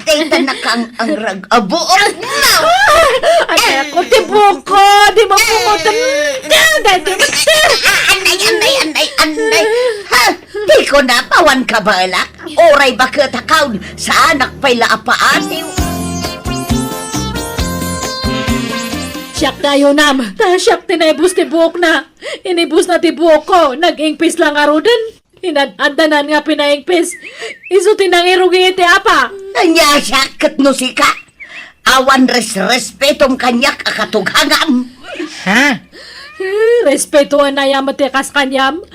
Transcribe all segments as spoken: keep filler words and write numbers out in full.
Dayta nakang-angrag a buokna. Ay, ako ti buko, di mapungotan. Dayta, dayta. Anay, anay, anay, anay. Ha? Di ko napawan ka balak. Uray baket a kaon, saanak pay la a paasiw. Siak ti ayunam, ta siak ti naibus ti buokna. Inibusna ti buokko, nag-ingpis la ngaruden. Inad-addanan nga pinaingpis. Isu ti nangirugi iti apa. Ania siak ket no sika? Awan res-respetom kaniak a katugangam. Ha? Eh, respetuan aya met ti kas kaniam.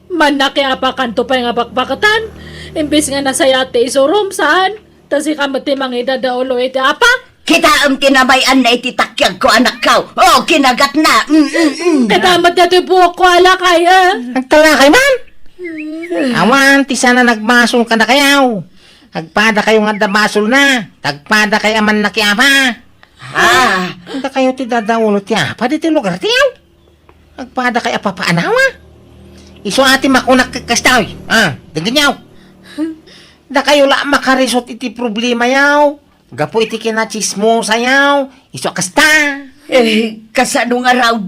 Mannakiapakanto pay nga bakbaketan. Imbes nga nasayaat ti isurom, saan? Ta sika met ti mangidadaulo iti apa? Kitaem ti namay-anna iti takiagko, anakko. O, kinagatna. Mm, mm, mm. Kitaem met daytoy buokko a lakay, eh. Agtalakay man? Awan ti saan a nagbasol kadakayo. Agpadakayo nga adda basolna. Agpadakay a mannakiapa. Ah. Dakayo ti dadaulo ti apa ditoy lugartayo. Agpadakay a papaanawa. Isu a ti makunak ket kastoy. Ah, denggenyo. Dakayo la makarisot iti problemayo. Gapu iti kinatsismosayo, isu a kasta. Eh, kasano ngarud,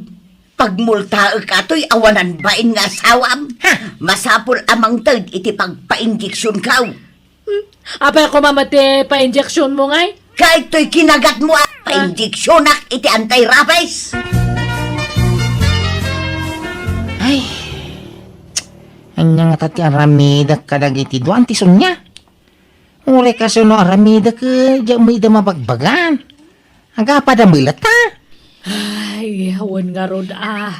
pagmultaek atoy awanan bain nga asawam? Ha? Masapul a mangted iti pagpainjeksionkaw. Hmm? Apay koma met ti painjeksionmo ngay? Kaytoy kinagatmo a painjeksionak iti anti-rabies. Ay, ania ngata ti aramidek kadagiti dua ti Sonia? Uray kasano aramidek, eh, diak met ida mabagbagan. Agapada met latta. Ay, wen ngarud a.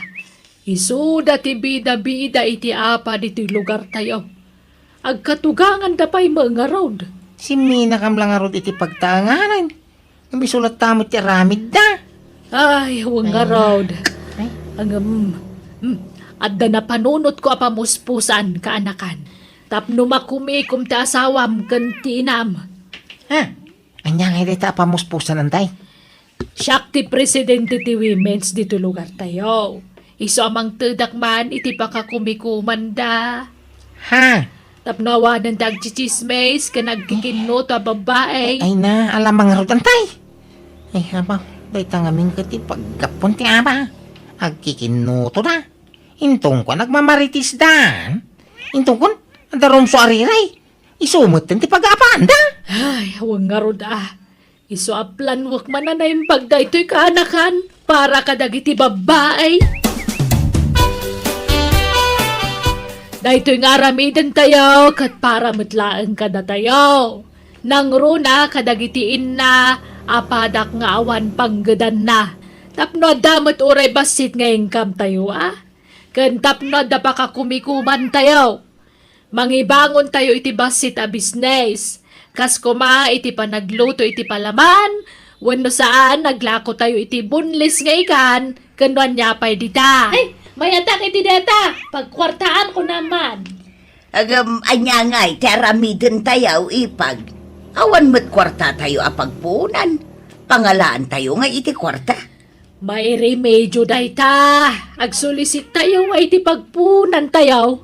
Isuda ti bida-bida iti apa ditoy lugartayo. Agkatuganganda pay met ngarud. Simminakam la ngarud iti pagtaenganen. Ngem isu latta met ti aramidda. Ay, wen ngarud. Ay. Ngem, hmm, adda napanunotko a pamuspusan, kaanakan. Tapno makumikom ti asawam ken ti inam. Ha? Ania ngay dayta a pamuspusan, antay? Siak ti presidente ti women's ditoy lugartayo. Isu a mangtedak man iti pakakumikomanda. Ha? Tapno awanen ti agtsitsismis ken agkikinnuto a babbai. Ay na, ala ngarud, antay. Ay, abaw, dayta ngamin ket ti paggappon ti ama. Agkikinnuto da. Inton kua, nagmamaritisdan. Inton kua, adda rumso a riray. Isu metten ti pagaapaanda. Ay, wen ngarud a. Isu a planuek man a naimbag daytoy kaanakan para kadagiti babbai. Daytoy nga aramidentayo ket para met laeng kadatayo. Nangruna kadagiti inna a padak nga awan panggedanna. Tapno adda met uray bassit nga income tayo, a? Ken tapno adda pakakumikumantayo. Mangibangontayo iti bassit a bisnes. Kas koma iti panagluto iti palaman, wenno saan, naglakotayo iti boneless nga ikan, ken no ania pay dita. Ay, mayatak iti deta. Pagkuartaanko naman. Agam, ania ngay ti aramidentayo, ipag? Awan met kuartatayo a pagpuonan. Pangalaantayo nga iti kuarta. Mairemedio dayta. Agsolisittayo nga iti pagpuonantayo.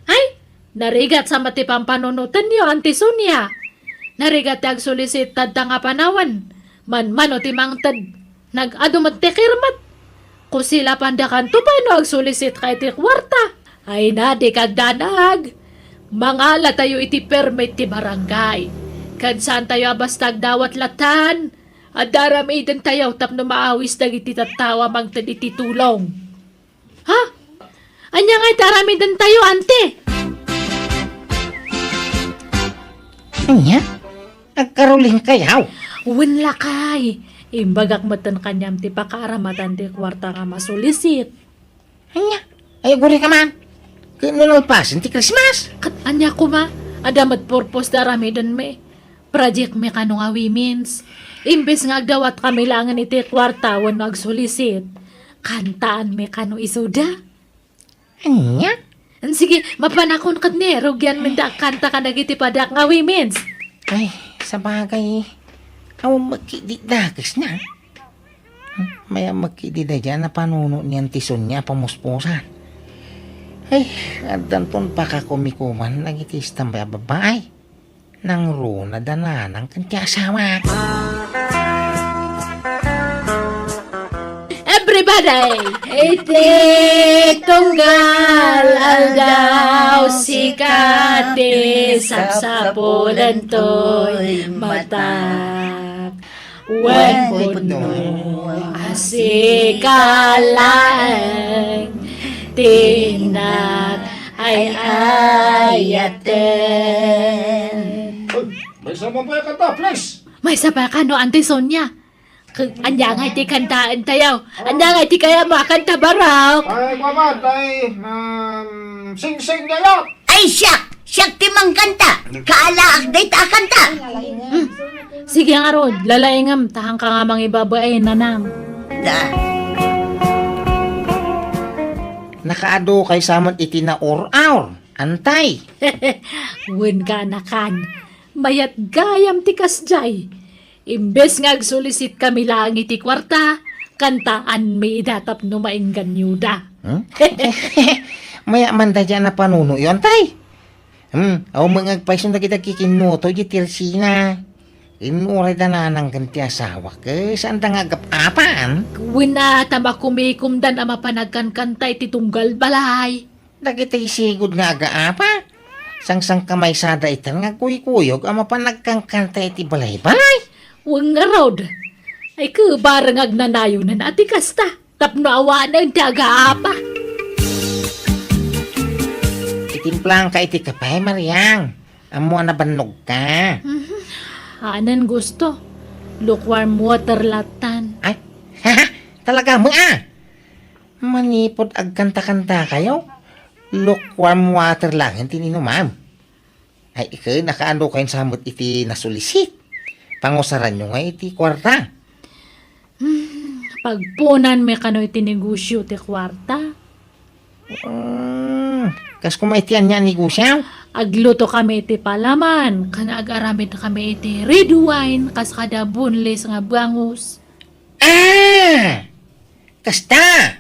Ay, narigat sa met ti pampanunotenyo, Auntie Sonia. Narigat ti agsolisit tadta nga panawen. Manmano ti mangted. Nag-adu met ti kirmet. Kusilapandakanto pay no agsolisit ka iti kuarta. Ay na, di kagdanag. Mangalatayo iti permit ti barangay. Ken saantayo a basta agdawat latan. Adda aramidentayo tapno maawis dagiti tattao a mangted iti tulong. Ha? Ania ngay ti aramidentayo, Auntie? Ania? Agkarulingkayo? Wen lakay. Imbagak metten kaniam ti pakaaramatan ti kuarta nga masolisit. Ania? Ay, agurayka man. Ket no nalpasen ti Christmas? Ket ania koma? Adda met purpose ti aramidenmi. Project mi kano nga women's. Imbes nga agdawat kami laengen iti kuarta wenno agsolisit, kantaanmi kano isuda. Ania? Sige, mapanakon ket ni, rugian men da kanta kadagiti padak nga women's. Ay, sabagay, awan met ketdi dakesna. Mayat met ketdi daydiay a napanuno ni Auntie Sonia a pamuspusan. Ay, addanton pakakumikuman dagiti istambay a babbai. nangruna da nanang ken ti asawak. Everybody! Iti tunggal aldaw, sika ti sapsapulentoy matak. Wen pudno a sika laeng ti nag-ay-ayaten. Uy, maysa man pay a kanta, please. Maysa pay a kano, Auntie Sonia? K-, ania nga iti kantaentayo? Ania nga iti kayatmo a kanta, Barok? Ay, kuaman, tay, um, singsing na lang. Ay, siak! Siak ti mangkanta! Kaalaak dayta a kanta! Hmm. Sige ngarud, lalaingem, ta haanka nga mangibabain, nanang. Da. Nakaadukay sa met iti naur-aur, antay. Wen ka, anakan. Mayat gayam ti kasdiay. Imbes nga agsulisit kami laeng iti kuarta, kantaanmi ida tapno maingganyoda. Hmm? Mayat man dayta a napanunoyo, antay. Hmm, awan met nga agpayso dagiti agkikinnuto iti tersina. Innuray da nanang ken ti asawak, eh, saanda nga agap-apan. Wen a, ta makumikomdan a mapan agkankanta iti tunggal balay. Dagiti sigud nga agaapa, sangsangkamaysada itan nga agkuykuyog a mapan agkankanta iti balay-balay. Wen ngarud, ay kebareng agnanayonen a ti kasta, tapno awanen ti agaapa. Itimplangka iti kape, Mariang. Ammo a nabannogka. Mhm. Anen gusto. Lukewarm water lattan. Ay, talaga met a. Manipud agkanta-kantakayo, lukewarm water laeng ti inumam. Ay, ket nakaano kayon sa met iti nasulisit? Pangusaranyo nga iti kuarta. Hmm, pagpunanmi kano iti negosio ti kuarta. Hmm, kas koma iti ania a negosio? Agluto kami iti palaman, ken agaramid kami iti red wine, kas kada boneless nga bangus. Ah! Kasta!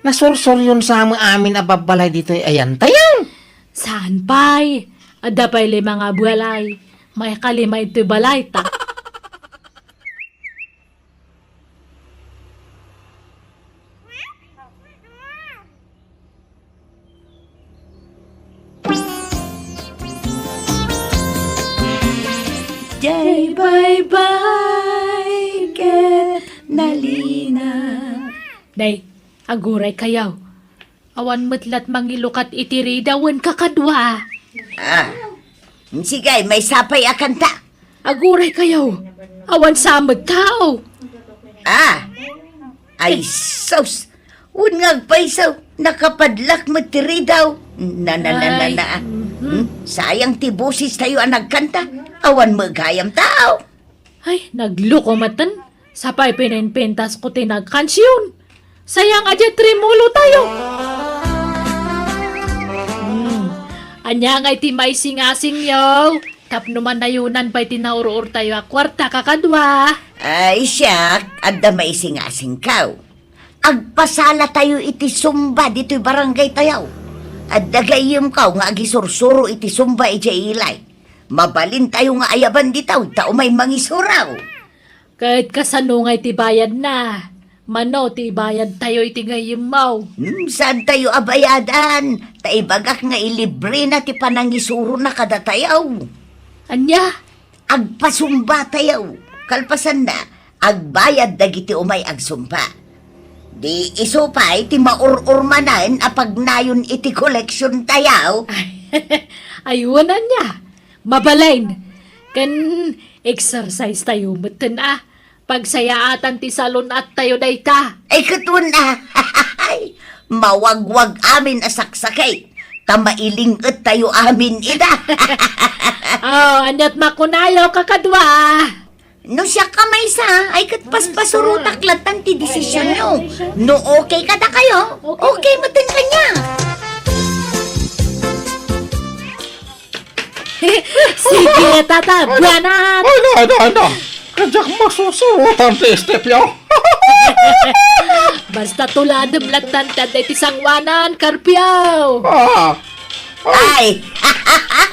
Nasursuryon sa amin a babbalay ditoy ayantayan. Saan pay? Adda pay lima nga balay. Maikalima itoy balay ta. Jay baybay ket nalina. Day, aguray kayo. Awan met lat mangilukat iti ridawen kakadua. Ah, sige, maysa pay a kanta. Aguray kayo. Awan sa met tao. Ah, ay sus. Wen nga agpayso, nakapadlak met ti ridaw. Na, na, na, na, Ay, na. Mhm. Hmm? Sayang ti boses tayo a nagkanta. Awan met gayam tao. Ay, nagluko maten. Sapay pininpintas ko ti nagkansion. Sayang a diay trimulo tayo. Hmm. Ania nga iti maisingasingyo? Tapno manayonan pay ti naur-or tayo a kuarta kakadua. Ay, siak, adda maisingasingkaw. Agpasala tayo iti Zumba ditoy barangay tayo. Adda gayyemkaw nga agisursuro iti Zumba idiay ilay. Mabalin tayo nga ayaban ditoy ta umay mangisuro. Ket kasano nga iti bayadna? Mano ti ibayad tayo iti gayyemmo? Hmm, saan tayo a bayadan? Ta ibagak nga ilibre na ti panangisurona kadatayo. Ania? Agpasumba tayo. Kalpasanna, agbayad dagiti umay agsumba. Di isu pay ti maur-ur manen a pagnayon iti koleksion tayo. Ay, wen ania? Mabalin. Ken exercise tayo metten a. Pagsayaatan ti salun-at tayo dayta. Ay, ket wen a. Mawagwag amin a saksakit. Ta mailing-et tayo amin ida. Oh, aniat makunayo, kakadua? No siak a maysa, ay ket paspasurotak lattan ti desisionyo. No okay kadakayo, okay metten kaniak. Sige, tata, buwanan! Ay, na, na, na. Kadiak masusurotan ti stepyo. Basta tuladem lattan ti adda iti sangoanan, Karpio. Ah. Ay!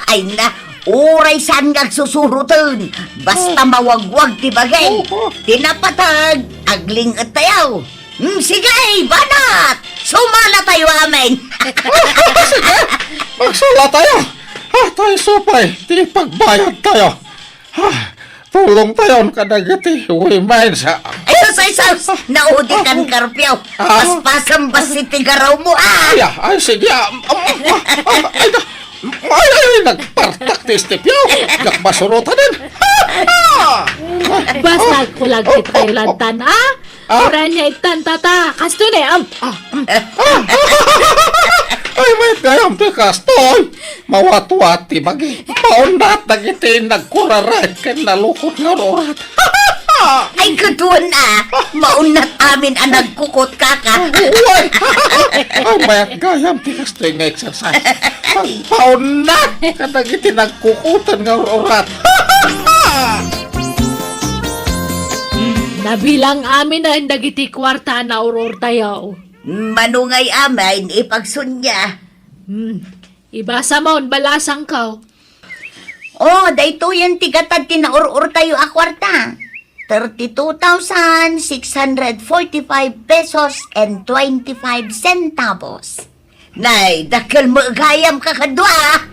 Ay na! Uray saan nga agsusuroten, basta mawagwag ti bagay. Oho. Ti napateg, agling-ettayo. Hmm, sige, banat! Sumalatayo amin! Sige, magsalatayo. Ha, tay supay, ti pagbayadtayo. Ha, tulongtayon kadagiti women's, ha. Ay, sus, ay, sus! Naudikan, Karpio. Ah. Paspasam basi ti garaw mo, ah! Ay, ah, ay, sige, ah, um, um, ah, ah, ay, da, ay, ay, nagpartak ti stepyo. Nagmasurotanen. Ha, ha! Basta kulag ti trailantan, ah? Ah? Uray ania ittan, tata. Kastoy ne, am. Ah, mm. Ah. Ay, mayat gayam ti kastoy. Mawatwat ti bagi. Maunat dagiti nagkurarat ken nalukot nga ur-urat. Ay, kuduan a. Maunat amin a nagkukot, kaka. Uy! Ay, mayat gayam ti kastoy nga exercise. Paunat kadagiti nagkukutan nga ur-urat. Nabilang aminen dagiti kuarta a naur-urtayo. Mano ngay amin, ipagsunia? Hmm. Ibasamon, balasangko. Oh, daytoyen ti gatad ti naur-urtayo a kuarta. Thirty-two thousand six hundred forty-five pesos and twenty-five centavos. Nay, dakkel met gayam, kakadua.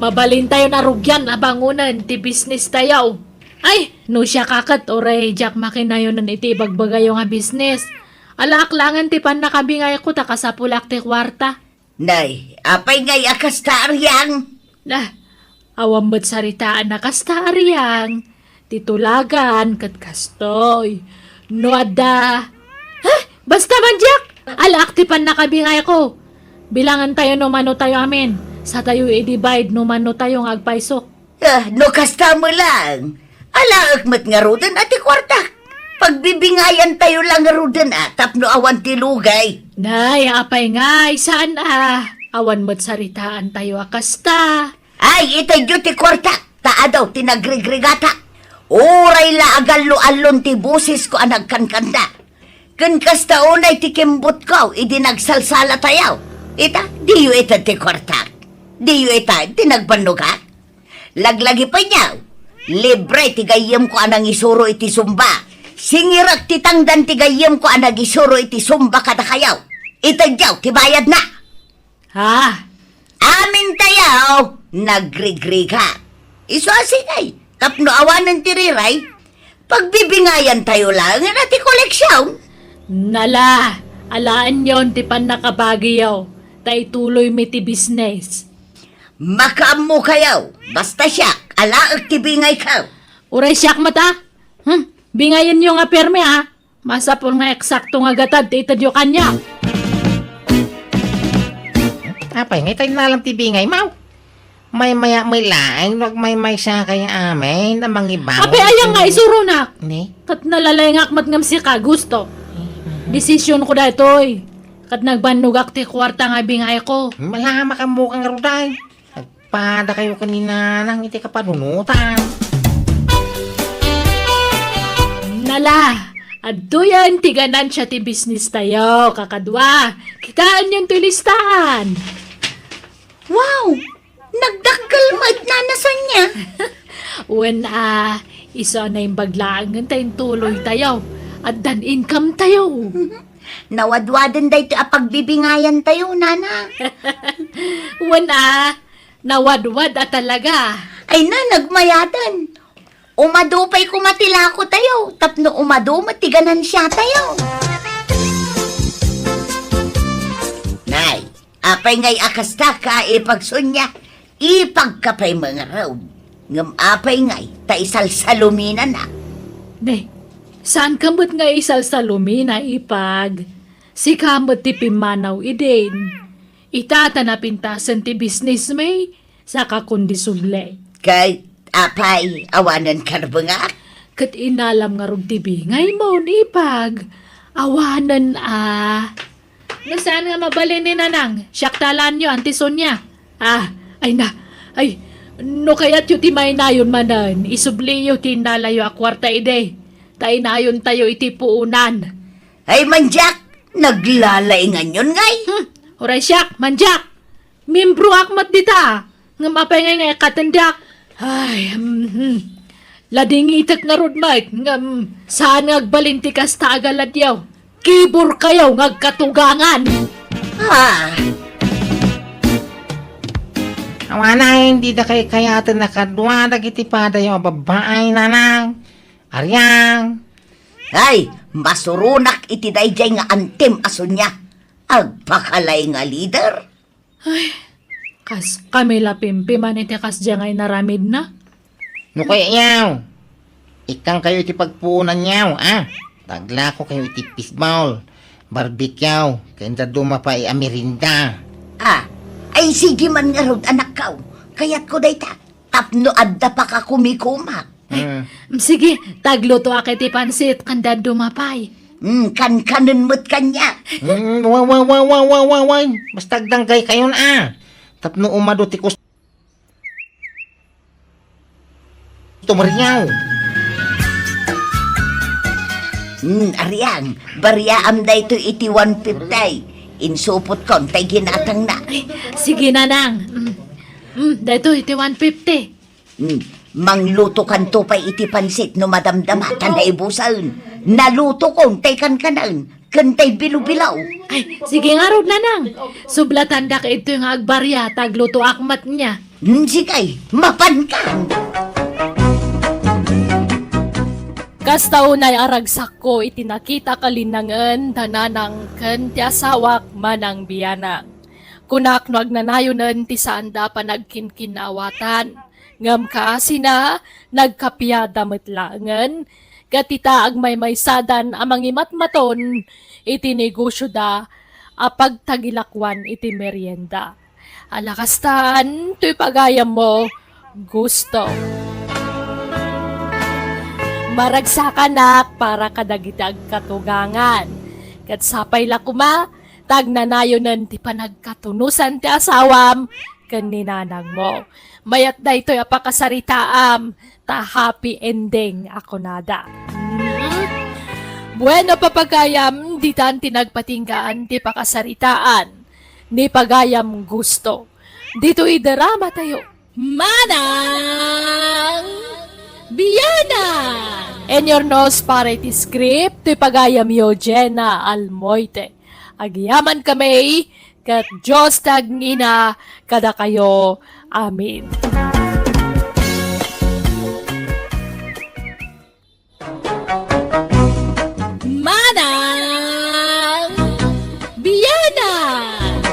Mabalintayon a rugian a bangonen ti bisnistayo. Ay, no siak a ket uray diak makinayonen iti ibagbagayo nga bisnis. Alaak laengen ti pannakabingayko ta kasapulak ti kuarta. Nay, apay ngay a kasta, Ariang? Nah, awan met saritaan a kasta, Ariang. Ti tulagan ket kastoy. No adda, ha? Basta man diak! Alaak ti pannakabingayko. Bilangentayo no manotayo amin. Satayo i-divide no manotayo nga agpayso. Ah, no kasta met laeng, alaek met ngaruden a ti kuartak. Pagbibingayantayo la ngaruden a tapno awan ti lugay. Nay, apay ngay, saan a? Awan met saritaantayo a kasta. Ay, itedyo ti kuartak, ta adu ti nagrigrigatak. Uray la agallo-allon ti bosesko a nagkankanta. Ken kasta unay ti kimbutko idi nagsalsalatayo. Ita, diyo ited ti kuartak. Diyo ited ti nagbannogak. Laglagipenyo, libre ti gayyemko a nangisuro iti Zumba. Singirek ti tangdan ti gayyemko a nagisuro iti Zumba kadakayo. Itedyo ti bayadna. Ha? Amintayo, nagrigriga. Isu a sige, tapno awanen ti riray, pagbibingayantayo laengen a ti koleksion. Nala, alaenyon ti pannakabagiyo, ta ituloymi ti bisnes. Makaammokayo, basta siak, alaek ti bingayko. Uray siak met a? Hmm, bingayenyo nga permi a. Masapul nga eksakto nga gatad ti itedyo kaniak. Apay, ngay ta innalam ti bingaymo? Maymaya met laeng no agmaymaysakayo amin a mangibaon. Apay, aya nga isuronak. Ne? Ket nalalengak met ngem sika, gusto. Desisionko daytoy. Ket nagbannogak ti kuarta nga bingayko. Mala, makaammoka ngarud ay. Nagpadakayo ken ni Nanang iti kapanunotan. Nala, adtoyen ti ganansia ti bisnistayo, kakadua. Kitaenyon ti listaan. Wow! Nagdakkel met, Nana Sonia. Wen a, isu a naimbag laengen ta intuloytayo. Addan incometayo. Nawadwaden daytoy a pagbibingayantayo, Nana. Wen a, nawadwad a talaga. Ay na, nagmayaten. Umadu pay koma ti lakotayo, tapno umadu met ti ganansiatayo. Nay, apay ngay a kasta ka, Ipag Sonia? Ipagka pay mangarud. Ngem apay ngay ta isalsaluminanak? Ne, saanka met nga isalsalumina, Ipag. Sika met ti pimmanaw idin. Ita ta napintasen ti bisnismi, saka kundi subli. Ket apay, awanen karbengak? Ket inalam ngarud ti bingaymo, Ipag. Awanen a. No saan nga mabalin ni Nanang, siak ta alaenyo, Auntie Sonia. Ah, ay na. Ay, no kayatyo ti mainayon manen, isubliyo ti innalayo a kuarta idi. Ta inayontayo iti puonan. Ay, mandiak, naglalainganyon ngay. Hmm, uray siak, mandiak. Miembroak met dita. Ngem apay ngay nga ikkatendak? Ay, mhm. Ladingitek ngarud, Mike, ngem saan nga agbalin ti kasta a galadyaw. Kibor kayo nga agkatugangan. Ah. Awanay, dida kay kayaten a kadua dagiti padayo a babbai, Nanang. Ariang. Ay, masuronak iti daydiay nga antim a sunia. Agpakalay nga leader. Ay, kas kami la pimpiman iti kasdiay nga inaramidna. No kayatyo, ikkan kayo iti pagpuonanyo, a? Taglako kayo iti fishball, barbecue, ken dadduma pay a merienda. Ah, ay sige man ngarud, anakko. Kayatko dayta. Tapno adda pakakumikumak. Ay, mm, sige, taglutoak iti pansit, ken dadduma pay. Mm, kankanen met kaniak. Mm, wa, wa, wa, wa, wa, wa, wa. Basta agdanggay kayon, a. Tapno umadu ti kus-, tumeriaw. Mm, Ariang, bariaam daytoy iti one fifty. Insupotkon tay ginatangna. Ay, sige, Nanang. Mm. Mm, daytoy iti one fifty. Hmm, manglutokanto pay iti pansit no madamdama ta naibusen. Nalutokon tay kankanen ken tay bilubilaw. Ay, sige ngarud, Nanang. Sublatandak ito nga agbaria, taglutoak met nia. Hmm, sige, mapanka. Kasta unay a ragsakko iti nakitak a linnangen da Nanang ken ti asawak, Manang Bianang. Kunak no agnanayonen ti saanda a panagkinkinnaawatan. Ngem kaasina, nagkapiada met laengen, ket ita agmaymaysadan a mangimatmaton iti negosioda a pagtagilakuan iti merienda. Ala kastan, toy pagayammo, gusto. Maragsakanak para kadagiti agkatugangan. Ket sapay la koma, ta agnanayonen ti panagkatunosan ti asawam ken ni nanangmo. Mayat daytoy a pakasaritaam, ta happy ending a kunada. Bueno, papagayam, ditan ti nagpatinggaan ti pakasaritaan ni pagayam gusto. Ditoy drama tayo. Manang Bianang! In your nose para iti script, ti pagayamyo, Jenna Almoite. Agyaman kami, ket Dios ti agngina kadakayo. Amen. Manang Bianang!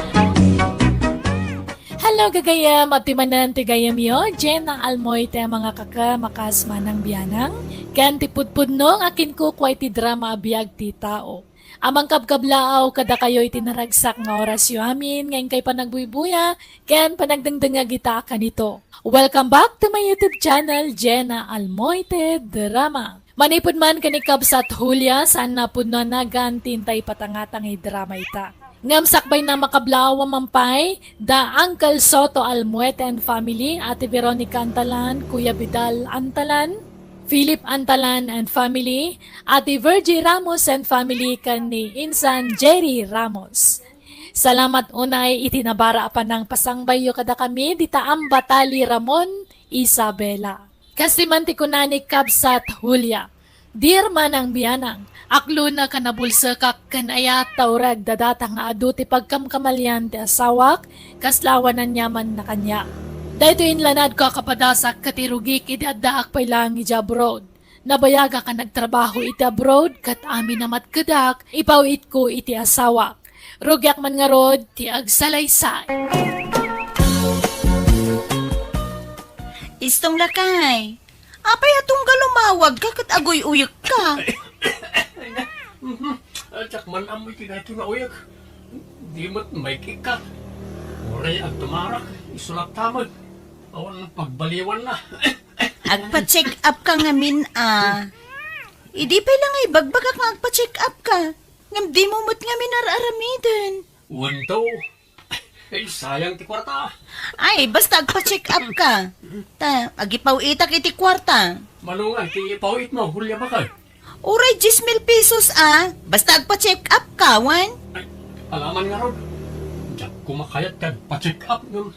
Hello, gagayam! Adtoy manen ti gayamyo, Jenna Almoite, mga kaka, makas Manang Bianang, ken ti pudpudno nga kinkukua iti drama a biag ti tao. A mangkabkablaaw kadakayo iti naragsak nga orasyo amin nga inkay panagbuybuya ken panagdengdengngeg ita a kanito. Welcome back to my YouTube channel, Jenna Almoite Drama. Manipud man ken ni Kabsat Julia, saan a pudno a nagan ti intay patangatang a drama ita. Ngem sakbayna, makablaaw a mampay, da Uncle Soto Almuete and family, Ate Veronica Antalan, Kuya Vidal Antalan, Philip Antalan and family, Ate Virgie Ramos and family, ken ni Insan Jerry Ramos. Salamat unay iti nabara a panangpasangbayyo kadakami, dita Ambatali Ramon, Isabela. Kas ti man ti kuna ni Kabsat Julia, Dear Manang Bianang, aklonek a nabulsekak ken ayat ta ureg dadata nga adu ti pagkamkamalian ti asawak, kasla awan aniamanna kaniak. Daytoy inlanadko a kapadasak ket irugik idi addaak pay laeng idiay abroad. Nabayagak a nagtrabaho iti abroad ket amin a matkedak, ipaw-itko iti asawak. Rugiak man ngarud ti agsalaysay. Istong lakay, apay a tunggal umawagka ket aguy-uyekka? Mhm. Diak man ammo iti daytoy nga uyek. Di met maikikka. Uray agtumarak, isu latta met. Awan pagbaliwanna. Agpa-check up ka ngamin, a. Idi pay la nga ibagbagak nga agpa-check up ka. Ngem dimo met ngamin ar-aramiden. Wen to. Ay, sayang ti kuarta. Ay, basta agpa-check up ka. Ta, agipaw-itak iti kuarta. Mano nga iti ipaw-itmo, Julia, baket? Uray dies mil pesos, a. Basta agpa-check up ka, wen? Ay, alaman ngarud. Diak koma kayat ti agpa-check up, ngem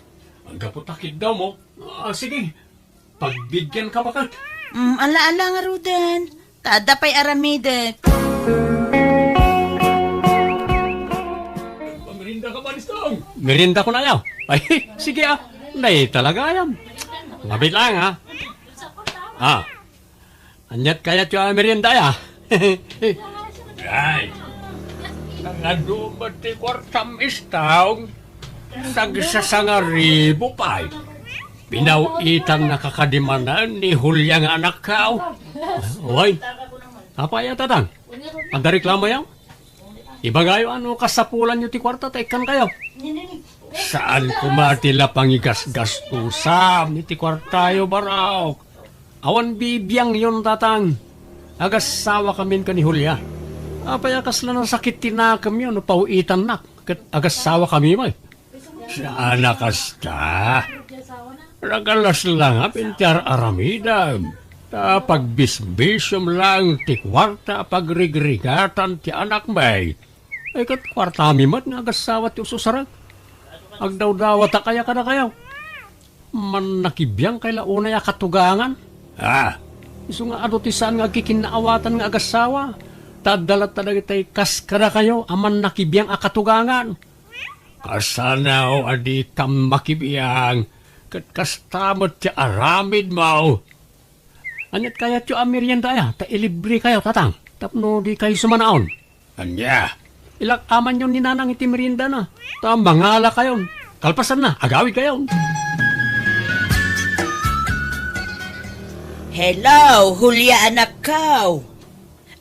gapu ta kiddawmo. Ah, sige. Pagbigyan ka, baket. Mm, ala-ala ngaruden. Ta adda pay aramidek. Merienda ka man, Istong? Merienda ko na, ayaw. Ay, sige, ah. Nay, talaga, ayam. Ngabit lang, ha? Ah. Anyat kayat yo a merienda, ya? Ay, nangadu met ti kuartam, Istong. Sagsasangaribu pay. Pinaw-itan na kakadi manen ni Julia nga anakko. Way, apay a, tatang? Adda reklamo, ya? Ibagayo a no kasapulanyo ti kuarta ta ikkankayo. Saan koma ti la pangigasgastusam iti kuartayo, barok. Awan bibiangyon, tatang. Agassawakamin ken ni Julia. Apay a kasla nasakit ti nakemyo no paw-itannak ket agassawakami met? Saan a kasta. Nagalaslangam iti ar-aramidem. Ta pagbisbisiom laeng ti kuarta a pagrigrigatan ti anakmi. Ay, ket kuartami met nga agassawa ti ususarek. Agdawdawatak aya kadakayo? Mannakibiangkay la unay a katugangan. Ah, isu nga adu ti saan nga agkikinnaawatan nga agassawa, ta adda latta dagitay kas kadakayo a mannakibiang a katugangan. Kasano a dikam makibiang, ket kasta met ti aramidmo. Anyat kayatyo a merienda aya, ta ilibrekayo, tatang, tapno dikayo sumanaon? Ania? Ilak-amanyon ni Nanang iti meriendana, ta mangalakayon. Kalpasanna, agawidkayon. Hello, Julia anakko.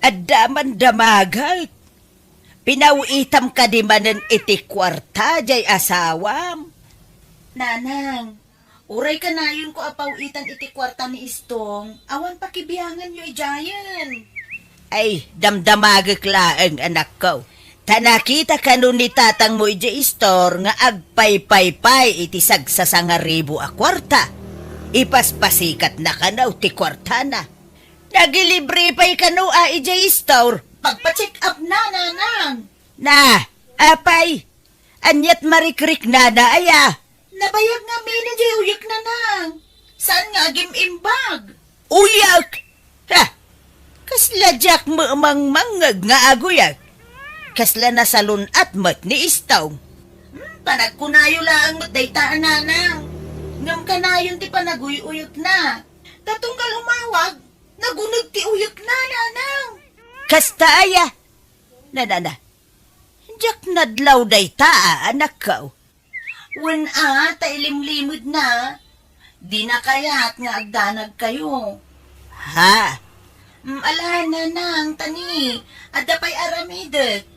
Adda man damaget. Pinaw-itam kadi manen iti kuarta jay asawam? Nanang, uray kanayonko a paw-itan iti kuarta ni Istong, awan pakibianganyo idiayen. Ay, damdamagek laeng, anakko. Ta nakita kano ni tatangmo idiay istor nga agpaypaypay iti sagsasangaribu a kuarta. Ipaspasikatna kano ti kuartana. Nagilibre pay kano a idiay istor. Pagpa-check up na, Nanang. Na, apay, aniat marikriknana aya? Nabayag ngamin idiay uyekna, Nang. Saan nga agim-imbag? Uyek? Ha! Kasla diak mangmangngeg nga aguyek. Kasla nasalun-at met ni Istong. Hmm, panagkunayo laeng met dayta a Nanang. Ngem kanayon ti panaguy-uyekna. Ta tunggal umawag, naguneg ti uyekna, Nanang. Kasta aya? Nanana, diak nadlaw dayta a anakko. Wen a, ta ilimlimedna. Dina kayat nga agdanagkayo. Ha? Mm, ala, Nanang, tani, adda pay aramidek.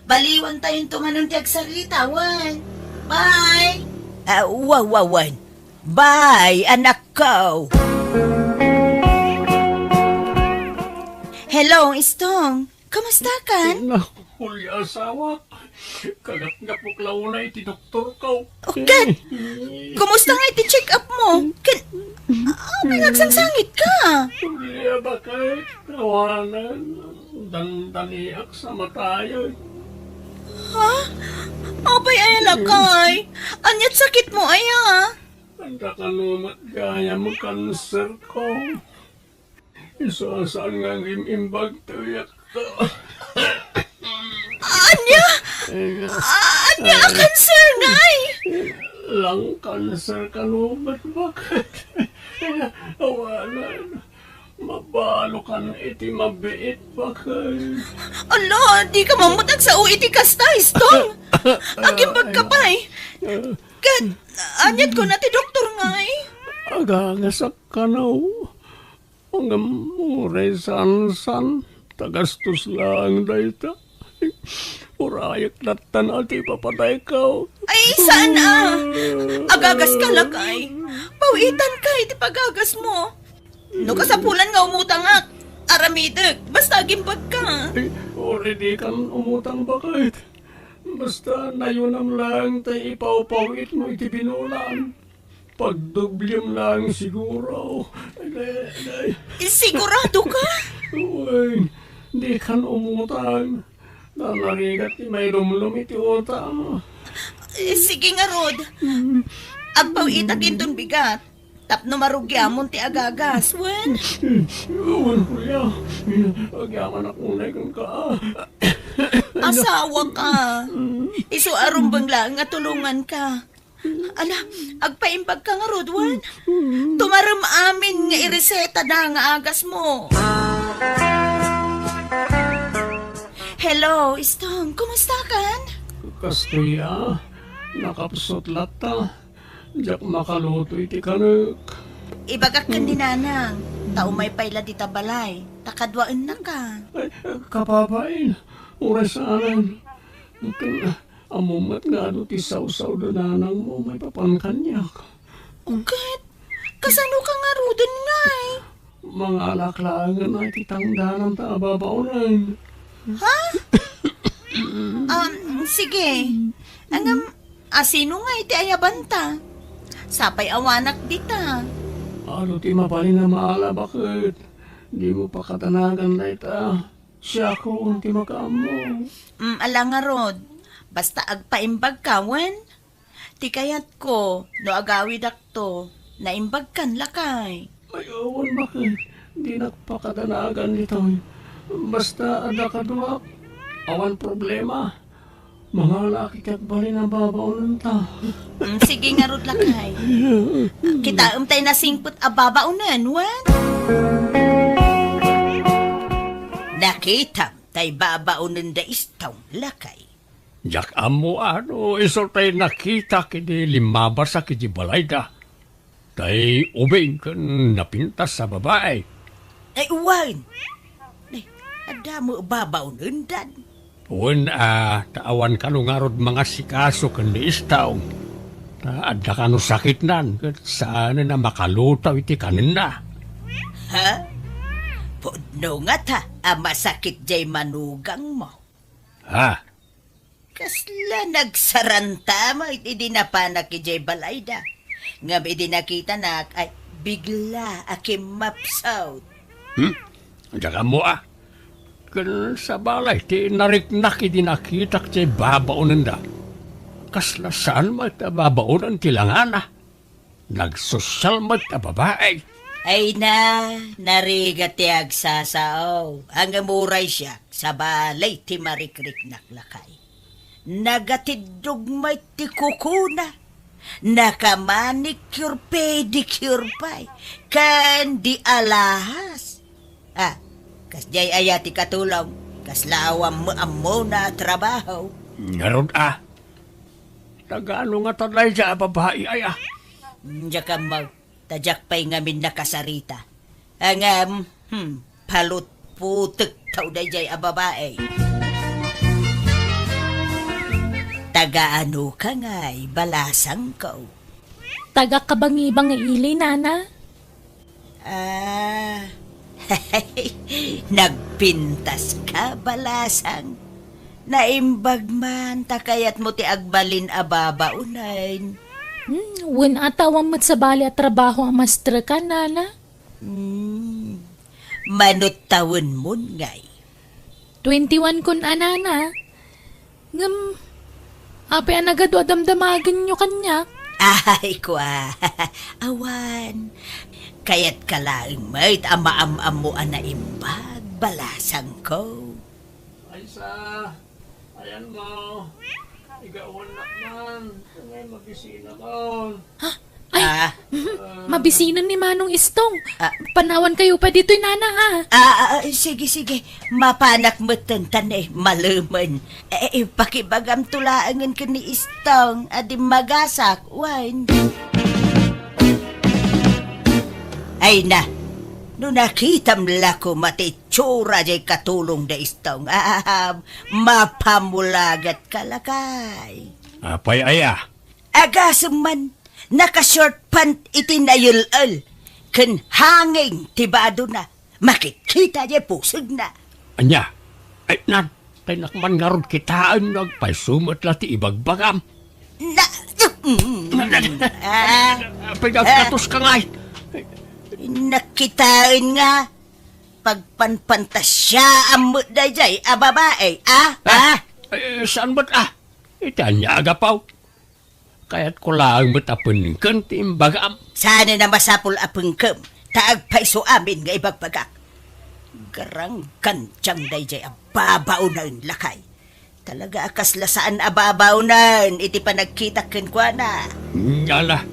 Baliwantayonto manen ti agsarita, wen. Bye! Ah, wa, wa, wen. Bye, anakko. Hello, Istong. Kumusta kan? Naku, Julia, asawa. Kagapgapok la unay iti doktorko. O, ket, kumusta nga iti check-up mo? Ken, apay nga agsangsangit ka? Julia, baket, awanan. Dandaniak sa matayag. Ha? Apay aya, lakay? Aniat sakit mo aya? Anda kano met gayam kanser ko. Isu a saan nga agim-imbag ti uyekko. Ania? Ania a kanser, ngay? Lung cancer kano met, baket? Awanan. Mabalokan iti mabiit, baket. Ala, dika man met agsao iti kasta, Istong. Agimbagka pay. Ket, aniat kuna ti doktor, ngay? Agagasak kano. Ngem uray saan-saan, ta gastos laeng dayta. Urayek lattan a ti papadayko. Ay, saan a? Agagaska, lakay. Pawitanka iti pagagasmo. No kasapulan nga umutangak, aramidek, basta agimbagka. Ay, uray dikan umutang, baket. Basta nayunam laeng ta ipawpawitmo iti binulan. Pagdoblem laeng siguro. Ay, ay, ay. Sigurado ka? Wen, dikan umutang. Nanarigat ti mailumlom iti utang. Eh, sige ngarud. Agpawitak inton bigat. Tapno marugiamon ti agagas, wen? Wen, Julia. Agyamanak unay kenka. Asawa ka. Isu a rumbeng laeng nga tulongan ka. Ala, agpaimbag ka ngarud, wen? Tumarem amin nga ireseta da nga agas mo. Hello, Istong. Kumusta kan? Kastoy a, nakapsut latta. Diak makaluto iti kanek. Ibagak ken ni Nanang, ta umay pay la dita balay, ta kaduaennaka. Ay, kababain, uray saanen. Ken, ammom met nga adu ti sawsaw da nanangmo maipapan kaniak. Ket, kasano ka ngaruden ngay? Mangalak laengen iti tangdananta a babaonen. Ha? Um, sige. Ngem, asino ngay ti ayabanta? Sapay awanak dita. Adu ti mabalin a maala, baket dimo pakadanagan dayta. Siakon ti makaammo. Mm, ala ngarud. Basta agpaimbag ka, wen? Ti kayatko, no agawidakto, naimbagkan lakay. Ay, awan, baket dinak pakadanagan ditoy. Basta adda kaduak, awan problema. Mangala ket balin a babaonenta. Mm, sige ngarud lakay. Kitaem tay nasingpet a babaonen, wen? Nakitam tay babaonen da Istong, lakay. Diak ammo a no isu tay nakitak idi limmabasak iti balayda. Tay ubing ken napintas a babai. Ay, wen. Ay, adda met babaonendan. Wen a, ta awan kano ngarud mangasikaso ken ni Istong. Ta adda kano sakitnan ket saanen a makaluto iti kanenna. Ha? Pudno ngata a masakit jay manugangmo. Ha? Kasla nagsaranta met idi napanak idiay balayda. Ngem idi nakitanak, ay, bigla a kimmapsut. Hmm? Diak ammo a. Ken sabali ti nariknak idi nakitak ti babaonenda. Kasla saan met a babaonen ti langana. Nagsosyal met a babai. Ay na, narigat ti agsasao. Ngem uray siak, sabali ti marikriknak lakay. Nagatiddog met ti kukuna. Naka-manicure, pedicure pay. Ken di alahas. Ah, kasdiay aya ti katulong. Kasla awan met ammona a trabaho. Ngarud a. Taga ano ngata dayta a babai aya? Diak ammo, ta diak pay ngamin nakasarita. Ngem, hmm, palutputek taw daydiay a babai. Taga ano ka ngay, balasangko? Taga Kabangibang nga ili, nana. Ah, nagpintas ka, balasang. Naimbag man, ta kayatmo ti agbalin a babaonen. Hmm, wen a ta awan met sabali a trabaho a maestra ka, nana? Hmm, mano tawenmon ngay? Twenty-one kun a, nana. Ngem, apay a nagadu a damdamagenyo kaniak? Ay, kua. Awan. Kayatka laeng met a maam-ammo a naimbag, balasangko. Aysa, ayanmo. Igawannak man. Ngay mabisinak. Ha? Ay, ah, mabisinan ni Manong Istong. Ah. Panawankayo pay ditoy, nana, ha? Ah, ah, ah, sige, sige. Mapanak metten ta ne, malemen. Eh, eh, pakibagamto laengen ken ni Istong a dimmagasak, wen. Ay na, no nakitam la koma ti itsura jay katulong da Istong, ah, mapamulagat ka lakay. Apay aya? Agasem man, naka-short pant iti nayel-el, ken hanging ti badona, makitkita jay pusegna. Ania? Ay, nan, tay nakman ngarud kitaen no agpayso met la ti ibagbagam. Na, mm, ah, apay nga agkatos ka ngay? Nakitaen nga, pagpanpantasia met dayjay a babae, ah? Ah? Ah? Eh, saan met, ah? Iti ania a gapu? Kayatko laeng met a pengken ti imbagam. Saan a masapul a pengkem, ta agpayso amin nga ibagbagak. Garanggantiang daydiay a babaonen, lakay. Talaga a kasla saan a babaonen iti panagkitak kenkuana. Ala,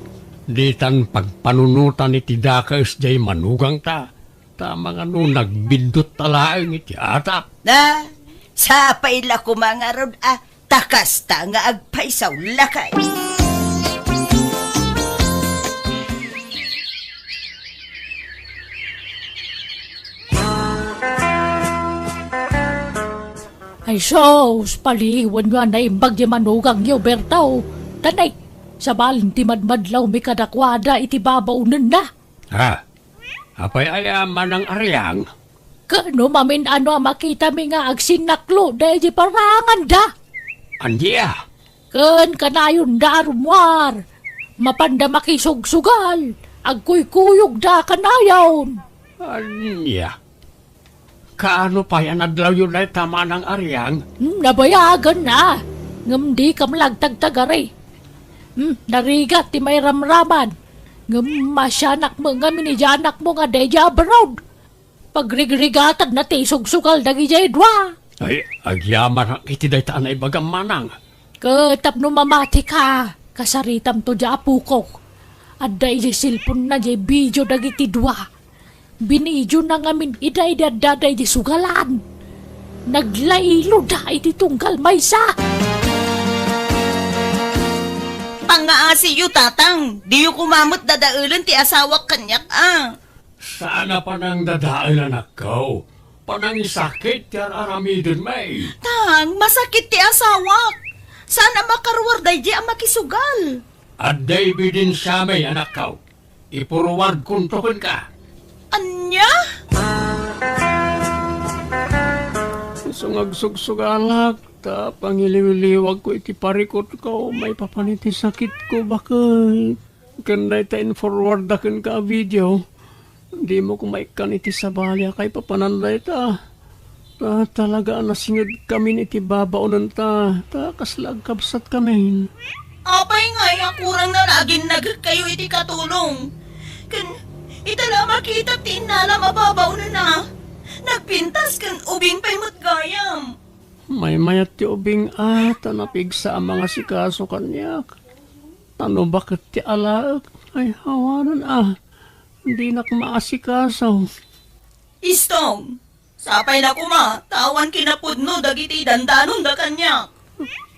ditan pagpanunotan iti dakes jay manugangta, ta mangano nagbiddut ta laeng iti atap. Na, sapay la koma ngarud a ta kasta nga agpaysaw, lakay. Ay sus, paliwanyo a naimbag ti manugangyo, Berto. Tanay, sabalen ti madmadlawmi kadakuada iti babaonenna. Ha? Apay aya, Manang Ariang? Ken no mamin-ano a makitami nga agsinnaklo daydi paranganda? Ania? Ken kanayonda a rummuar, mapanda makisugsugal, agkuykuyogda kanayon. Ania? Kaano pay a nadlawyo dayta, Manang Ariang? Hmm, nabayagen a, ngem dikam la agtagtagari. Hmm, narigat ti mairamraman, ngem masianak met ngamin idiay anakmo nga daydiay abroad. Pagrigrigatanna ti isugsugal dagidiay dua. Ay, agyamanak iti dayta a naibagam, Manang. Ket tapno mamatika, kasaritamto diay apokok. Adda idiay cellphone-na diay video dagiti dua. Binidiona ngamin ida idi addada idiay sugalan. Naglailoda iti tunggal maysa. Pangngaasiyo, Tatang. Diyo koma met dadaelen ti asawak kaniak a. Saan a panangdadael, anakko. Panangisakit ti ar-aramidenmi. Tang, masakit ti asawak. Saan a makaruar daydiay a makisugal. Adda ebidensiami, anakko. Ipuruardkonto kenka. Ania? Isu nga agsugsugalak, ta pangiliwliwagko iti parikutko, maipapan iti sakitko, baket. Ken dayta in-forward-da kenka a video, dimo koma ikkan iti sabali a kaipapanan dayta. Ta talaga a nasingedkamin iti babaonenta, ta kasla agkabsatkamin. Apay ngay a kurangna a aginnagekkayo iti katulong? Ken ita la a makitak ti innalam a babaonenna, nagpintas ken ubing pay met gayam. Maymayat ti ubing a, ta napigsa a mangasikaso kaniak. Ano baket ti alaek? Ay, awanen a. Dinak maasikaso. Istong, sapay la koma, ta awan kinapudno dagiti dandanonda kaniak.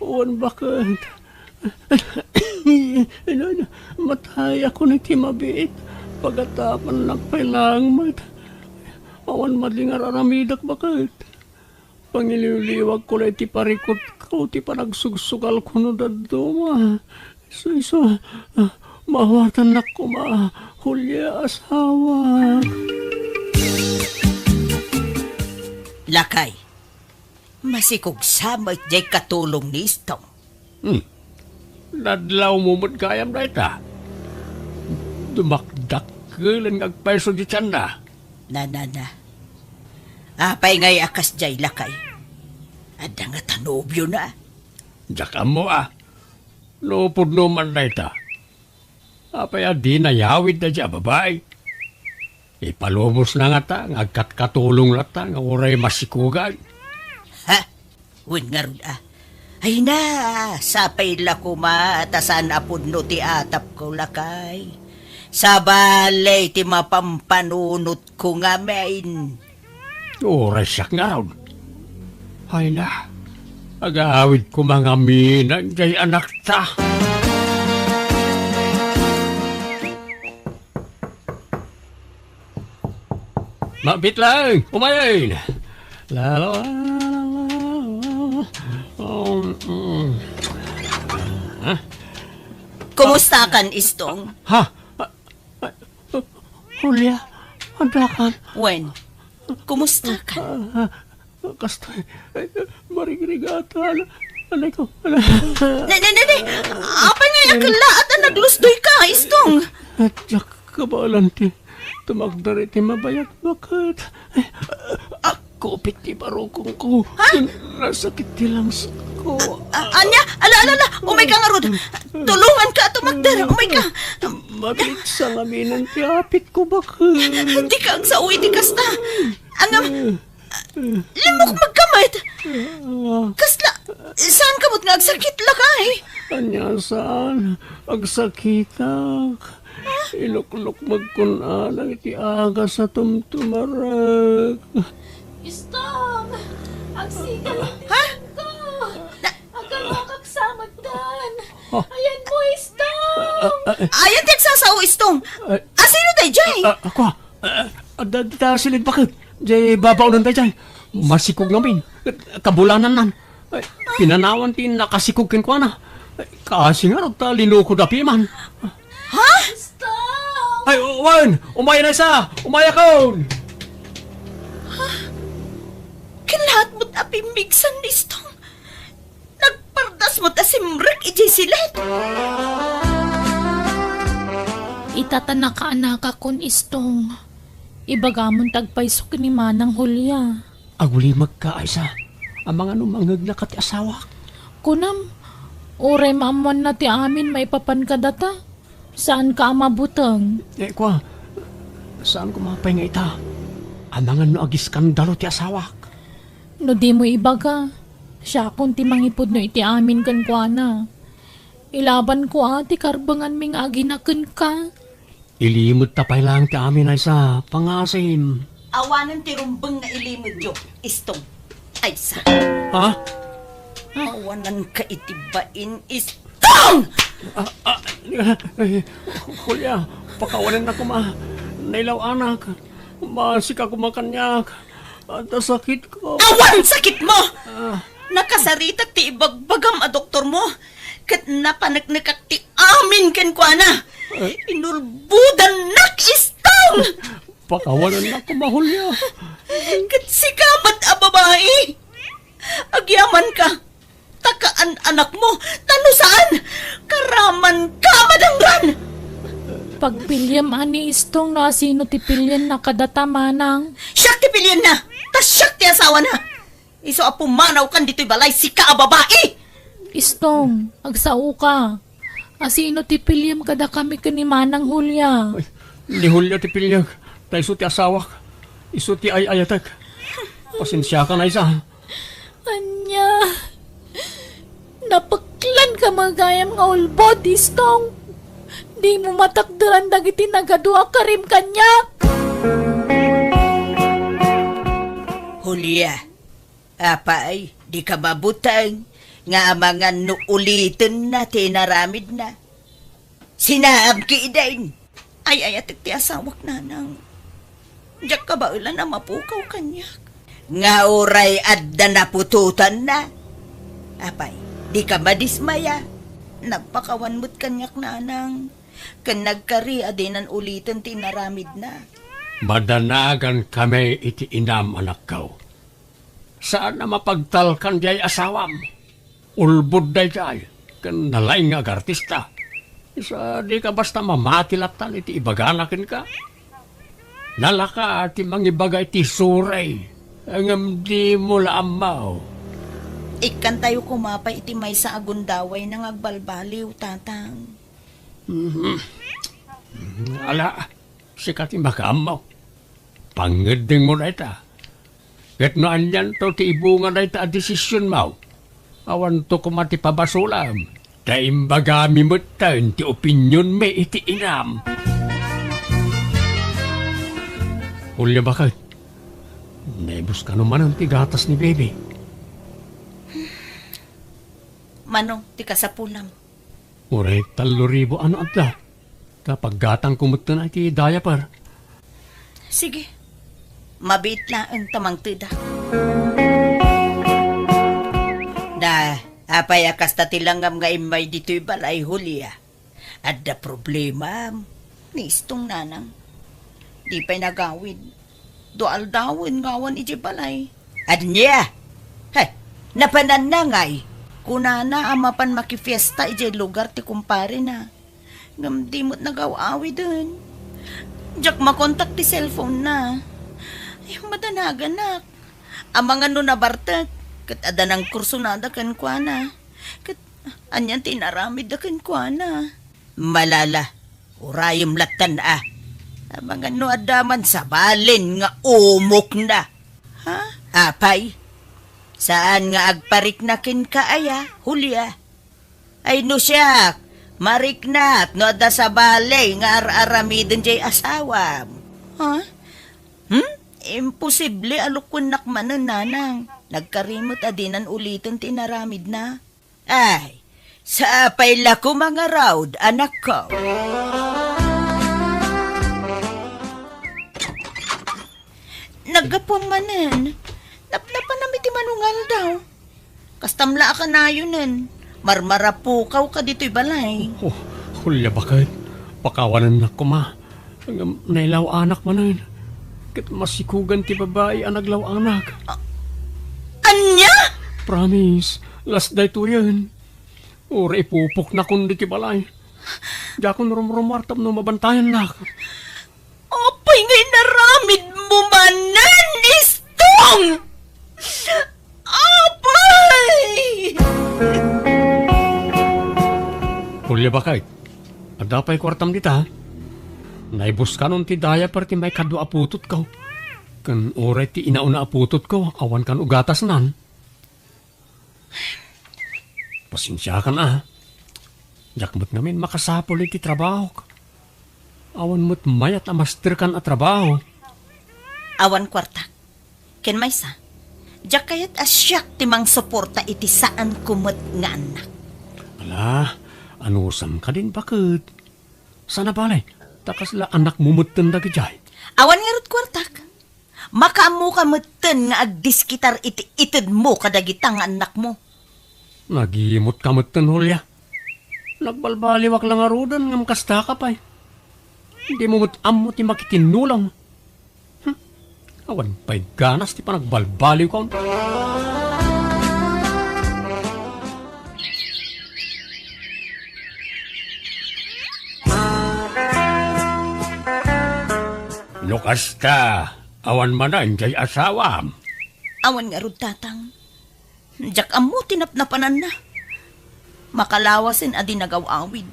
Wen baket. Matayakon iti mabiit. Pagatapannak pay laeng met. Awan madi nga ar-aramidek baket. Pangiliwliwagko la iti parikutko ti panagsugsugalko no dadduma. Isu, isu, ah, maawatannak koma, Julia, asawa. Lakay, masikogsa met diay katulong ni Istong. Hmm. Nadlawmo met gayam dayta. Dumakdakkelen nga agpayso ti tianna. Na, na, na. Apay ngay a kasdiay, lakay? Adda ngata nobiona? Diak ammo a. No pudno man dayta. Apay a dina yawid daydiay a babai? Ipalubosna ngata nga agkatkatulong latta nga uray masikogay. Ha? Wen ngarud a. Ay na, sapay la koma ta saan a pudno ti atapko, lakay. Sabali ti mapampanunotko ngamin. Uray siak ngarud. Ay na, agawid koma ngamin daydiay anakta. Mabiit laeng, umayen. La, la, la, la, la, la. Um, um. Ha? Kumustakan, Istong? Ha? Ah, ah, Julia, addakan? Wen, kumustakan? Ah, ah, kastoy, eh, marigrigatan. Anay ko, anay. Ne, ne, ne, ne. Apay nga ikallaat a naglusdoyka, Istong? Diak kabaelan ti tumakder iti mabayag baket. Eh, akkupit ti barukongko. Ha? Nasakit ti langsak. ko. A-, ania? Ala, ala, ala! Umayka ngarud! Tulonganka a tumakder! Umayka! Mabiit sa naminan ti apitko, baket. Dika agsao iti kasta! Ngem, limmukmegka met! Ah. Kasla, saanka met nga agsakit, lakay? Ania, saan? Agsakitak. Iluklukmegkon alang iti agas a tumtumarek. Istong! Agsigal iti Ha? tiyan ko! Na- Agkarwak sa magdan! Ha? Ayan mo, Istong! Ah, ah, Ayan ti agsasao, Istong! Ah. Asino daydiay? Ah, ah, ako, ah, ah, adda dita silid, baket. Diay babaonan daydiay. Masikog ngamin. Kabulanannan. Ay, pinanawan ti nakasikog kenkuana. Ay, kaasi ngarud ta linukod a piman. Ha? Stop! Ay, wen! Umayakon! Umayakon! Ket laat met a pimmigsan ni Istong. Nagpardas met a simrek idiay silid. Ita ta nakaanakakon, Istong. Ibagamon ti agpayso ken ni Manang Julia. Agulimekka, Aiza. Amangan no mangegnaka ti asawak. Kunam, uray maammoanna ti amin maipapan kadata, saanka a mabuteng. Eh, kua, saan koma pay nga ita? Amangan no agiskandalo ti asawak. No dimo ibaga, siakon ti mangipudno iti amin kenkuana. Ilabanko a ti karbenganmi nga agina kenka. Ilimedta pay laeng ti amin, Aiza, pangngaasim. Awanen ti rumbeng nga ilimedyo, Istong. Aiza. Ha? Awananka iti bain, Istong! Ah, ah, eh, Julia, pakawanennak koma. Nailaw-anak. Maasika koma kaniak. Adda sakitko. Awan sakitmo! Ah. Nakasaritak ti ibagbagam a doktormo, ket napaneknekak ti amin kenkuana. Eh. Inulbodannak, Istong! Pakawanennak koma, Julia. Ket sika met a babai, agyamanka, ta kaan-anakmo, ta no saan, karamanka a madangran! Pagpiliem a ni Istong no asino ti pilienna kadata, Manang. Siak ti pilienna, ta siak ti asawana. Isu a pumanawkan ditoy balay, sika a babai! Istong, agsaoka. Asino ti piliem kadakami ken ni Manang Julia? Ay, ni Julia ti piliek, ta isu ti asawak. Isu ti ay-ayatek. Pasensiakan, Aiza. Ania? Napeklanka met gayam nga ulbod, Istong. Dimo matakderan dagiti nagadu a karim kaniak. Julia, apay, dika mabuteng nga amangan no ulitenna ti inaramidna. Sinaam ketdin. Ay-ayatek ti asawak, nanang. Diak kabaelan a mapukaw kaniak. Nga uray adda naputotanna. Apay, dika madismaya. Nagpakawan met kaniak, nanang. Ken nagkari a dinan uliten ti inaramidna. Madanagankami iti inam, anakko. Saan a mapagtalkan diay asawam. Ulbod daydiay, ken nalaing nga agartista. Isu a dika basta mamati latta iti ibagana kenka. Lalaka ti mangibaga iti suray, ngem dimo la ammo. Ikkantayo koma pay iti maysa a gundawayna nga agbalbaliw, Tatang. Mhm. Ala, sika ti makaammo. Pangngeddengmo dayta. Ket no anianto ti ibunga dayta a desisionmo, awanto koma ti pabasolam, ta imbagami metten ti opinionmi iti inam. Julia, baket, naibus kano manen ti gatas ni baby? Mano ti kasapulam? Uray tallo ribu a no adda. Ta paggatangko metten iti diaper. Sige. Mabiit laeng ta mangteda. Da, apay a kasta ti langam nga immay ditoy balay, Julia? Adda problemam ni Istong, nanang. Di pay nagawid. Dua aldawen nga awan idiay balay. Ania? He, napananna ngay. Kunana a mapan makifiesta idiay lugar ti kumparena. Ngem di met nagaw-awiden. Diak makontak ti cellphone-na. Ay, madanaganak. Amangan no nabartek, Ket adda nangkursunada kenkuana. Ket anian ti inaramidda kenkuana? Malala, urayem lattan a. Amangan no adda man sabalen nga umokna. Ha? Apay, saan nga agparikna kenka aya, Julia? Ay no siak, mariknak no adda sabali nga ar-aramiden jay asawam. Ha? Hmm? Imposible a lukuennak manen, nanang. Nagkarimut a dinan uliten ti inaramidna. Ay, sapay la koma ngarud, anakko. Naggapuam manen. Napnapanam iti manungaldaw. Kastam la a kanayonen. Marmarapukawka ditoy balay. Oh, Julia, baket. Pakawanennak koma. Ngem nailaw-anak manen. Ket masikugan ti babai a naglaw-anak. Ania? Promise, last daytoyen. Uray ipupoknakon ditoy balay. Diakon rumrumuar tapno mabantayannak. Apay nga inaramidmo manen, Istong? Apay! Julia, baket, adda pay kuartam dita? Naibuskanon ti diaper ti maikadua a putotko. Ken uray ti inauna a putotko, awan kan ugatasnan. Pasensiakan a. Diak met ngamin makasapul iti trabahok. Awan met mayat a masterkan a trabaho. Awan kuartak. Ken maysa, diak kayat a siak ti mangsuporta iti saanko met nga annak. Ala, anusam kadin, baket. Saan a bale, ta kasla anakmo metten dagidiay. Awan ngarud kuartak. Makaammoka metten nga agdiskitar iti itedmo kadagita nga annakmo. Nagimotka metten, Julia. Nagbalbaliwak la ngaruden ngem kastaka pay. Dimo met ammo ti makikinnulong. Hmm, awan pay ganas ti panagbalbaliwko. No kasta, awan manen jay asawam? Awan ngarud, tatang. Diak ammo ti napnapananna. Makalawasen a di nagaw-awid.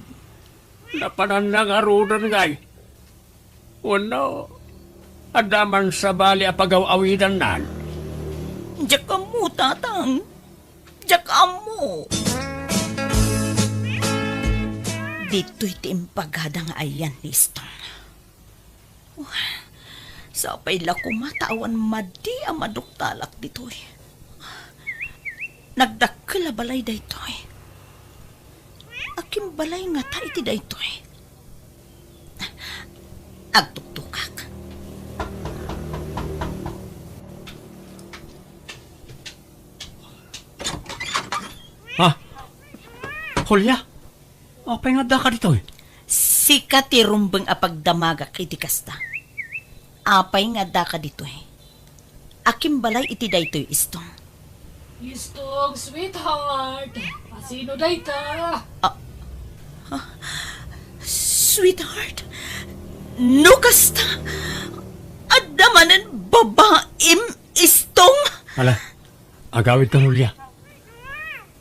Napananna ngaruden, ngay? Wenno, adda man sabali a pagaw-awidannan? Diak ammo, tatang. Diak ammo. Ditoy ti impagada nga ayan ni Istong. Sapay la koma ta awan madi a maduktalak ditoy. Nagdakkel a balay daytoy. Akin balay ngata iti daytoy? Agtuktukak. Ha? Julia? Apay nga addaka ditoy? Sika ti rumbeng a pagdamagak iti kasta. Apay nga addaka ditoy? Akin balay iti daytoy, Istong? Istong, sweetheart. Asino dayta? Ah, ah, sweetheart? No kasta, adda manen babaim, Istong? Ala, agawidka, Julia.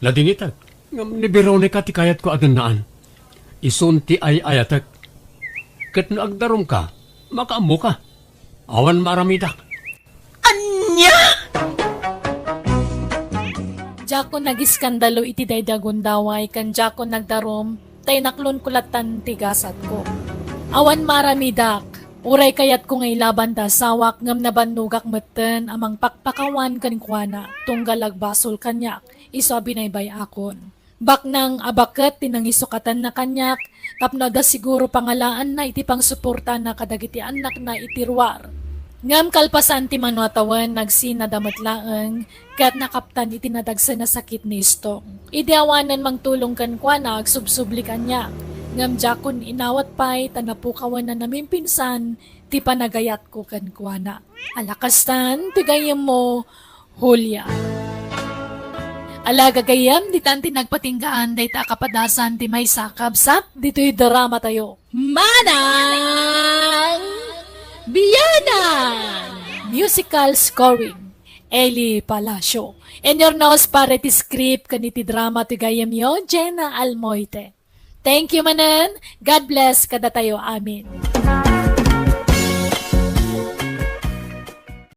Ladingitek, ngem ni Veronica ti kayatko a dennaan. Isun ti ay-ayatek. Ket no agdarumka, makaammoka. Awan maaramidak. Ania? Diakon nagiskandalo iti daydi a gundaway ken diakon nagdarum, ta inaklonko lattan ti gasatko. Awan maaramidak. Uray kayatko nga ilaban ti asawak ngem nabannogak metten a mangpakpakawan kenkuana tunggal agbasol kaniak, isu a binaybay-akon. Baknang a baket ti nangisukatanna kaniak tapno adda siguro pangalaanna iti pangsuportana kadagiti annakna iti ruar. Ngem kalpasan ti mano a tawen, nagsinada met laeng ket nakaptan iti nadagsen a sakit ni Istong. Idi awanen mangtulong kenkuana, agsubsubli kaniak. Ngem diakon inawat pay ta napukawan a namimpinsan ti panagayatko kenkuana. Ala kastan ti gayyemmo, Julia. Ala gagayyem, ditan ti nagpatinggaan dayta a kapadasan ti maysa a kabsat ditoy drama tayo. Manang Biyanan! Musical scoring. Eli Palacio. And your nose para iti script ken iti drama ti gayyemyo, Jenna Almoite. Thank you manen. God bless kadatayo amin.